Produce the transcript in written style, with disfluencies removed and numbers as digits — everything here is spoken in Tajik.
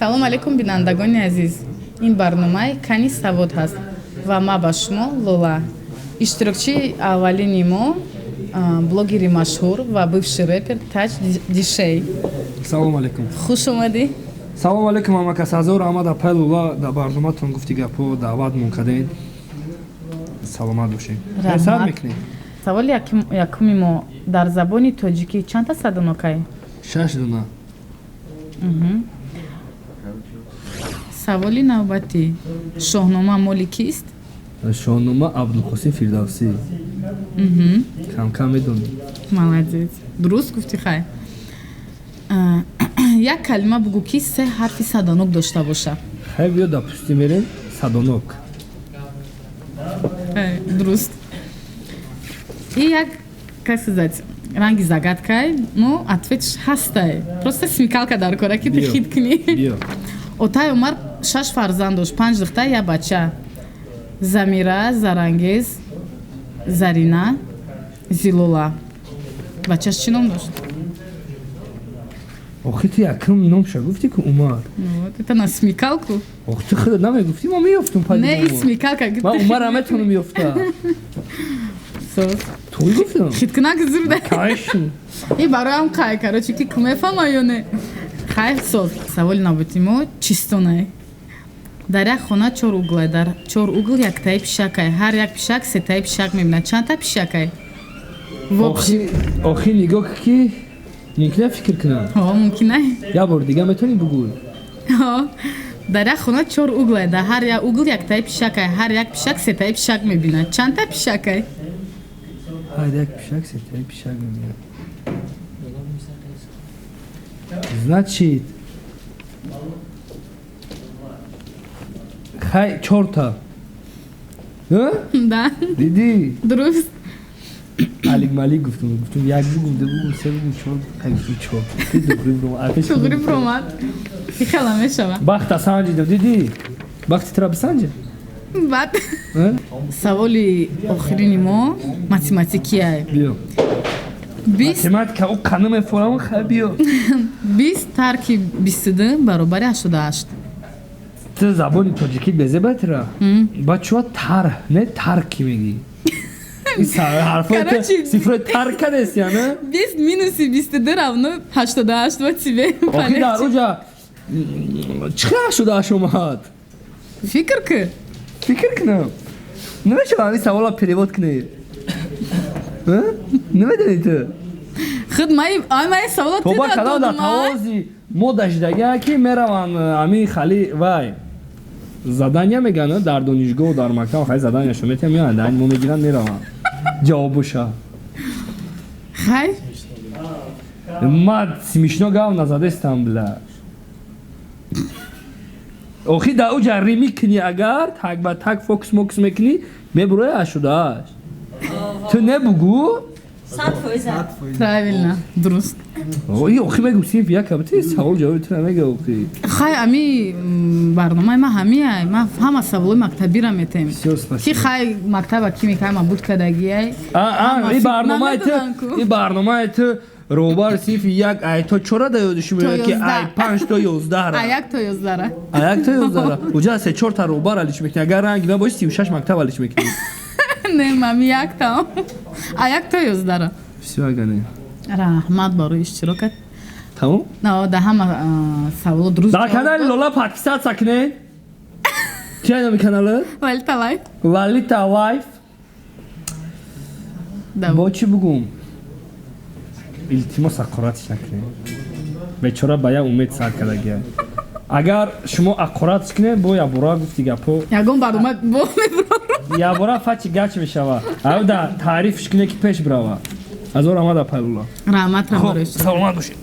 Салом алейкум, бинандагони азиз! Ин барномаи «Кани савод» ҳаст ва ма ба шумо Лола. Иштирокчии аввалини мо блогери машҳур ва бывший рэпер Таҷ Дишей. Салом алейкум. Хуш омадӣ. Салом алейкум, ҳамакас. Ҳазор раҳмат, апай Лула, дар барноматон гуфти гапҳо даъватмон кардем. Саломат бошед. Сар мекунем. Саволи якуми мо: дар забони тоҷикӣ чандта садонокай? Шаш дона. Саволи навбатӣ: «Шоҳнома» моли кист? «Шоҳнома» Абдулқосим Фирдавсӣ. Камкам медонӣ. Молодец, дуруст гуфтӣ. Хай, як калима бугӯ, ки се ҳарфи садонок дошта боша. Хай, биё, допустим, мерем садонок. Дуруст. И як, как сказать, ранги загадкай, но ответ ш ҳастай, просто смекалка дар кора, ки ты хит кунӣ. Отай Умар шаш фарзанд дошт: панҷ духтар, як бача: Замира, Зарангез, Зарина, Зилола. Бачаш чӣ ном дошт? Охи, ту якум номша гуфтӣ ку, Умар. Вот это на смекалку. Ох, ту худат намегуфтӣ, ма меёфтум. Не, и смекалка. Ман Умара метавонам ёфта. Туй гуфтам. Хиткунак зурда. Конечно. И бароям қай, короче, ки мефаҳма ё не. Хайр, соз. Саволи навбати мо чистонай. Дар як хона чор угл ай, дар чор угл яктаи пишакай, ҳар як пишак сетаи пишак мебинад. Чандта пишакай? Охи, нигоҳ, ки мумкина фикр кунам. Ҳо, мумкина. Як бор дига метавонӣ бугӯй? Дар як хона чор угл ай, дар ҳар як угл яктаи пишакай, ҳар як пишак сетаи пишак мебинад. Чандта пишакай? Ҳар як пишак сетаи пишак мебинад, значит, хай, чорта. Да. Дидӣ? Дуруст. Алик малик гуфтум, гуфтум як бугум, ду бугум, се бугум, чор, хай, гуфтум чор. Туғри буромад, хела мешава. Бахта санҷидам, дидӣ? Бахти тура бисанҷа. Баъд саволи охирини мо математикияй. Биё. Математика ӯ қана мефорам, хай, биё. 20 тарки 22 баробари 88. Ту забони тоҷикӣ безебатира ба чуа тарҳ не тарки мегӣ. Цифрои тарка нест, яна. 20 минуси 22 равно 88, вот тебе. Охи, дар уҷа чӣ хел 88 омад? Фикр ки. Фикр кунам, намешавад ҳамин савола перевод кунӣ? Намедонӣ ту? Худ май савола. Тоба кадам дар тавози мо дашидагия, ки мераванд ҳамин хали вай задания мегӯянд дар донишгоҳу дар мактаб, хали заданияшо метиҳанд, меоянд, мо мегиранд, мераванд ҷавобуша. Хай. Ма смешно гав назадестам, бля. Охи, дар уҷа римӣ кунӣ, агар так ба так фокус мокус мекунӣ, мебурои 88. Ту небугӯ. Правильно, дуруст. Охи, мегу, синф як абти савол ҷавоби ту намега, охи. Хай, ами барномаи ма ҳамиай, ма ҳама саволои мактабира метем, ки хай, мактаба ки мекай, ма буд кардагиай. И барномаи ту, и барномаи ту роҳбари синфи як ай то чора да ёдиш меояд, ки ай панҷ то 11-ра. Ай як то 11-ра. Ай як то 11-ра. Уҷа се чорта роҳбар алиш мекунӣ. Агар ранги ма боши, 36 мактаб алиш мекунӣ. Не, мами яктам, ай як то 11-ра. Всё, ага, не. Раҳмат барои иштирокат. Тамом. Да, ҳама саволо дуруст. Дар канали Лола подписаться кунед. Чи номи каналат? Лалита Лайф. Лалита Лайф. Бо чӣ бугум? Илтимос, ҳақоратш накунед, бечора ба як умед сар кардагия. Агар шумо ҳақоратш кунед, бо якбора гуфти гапо. Ягон барнома бо мебурорам. Якбора фачи гач мешава. Ада таърифш кунед, ки пеш бирава. Азор омада, пайлула. Раҳмат. Саломат бошед.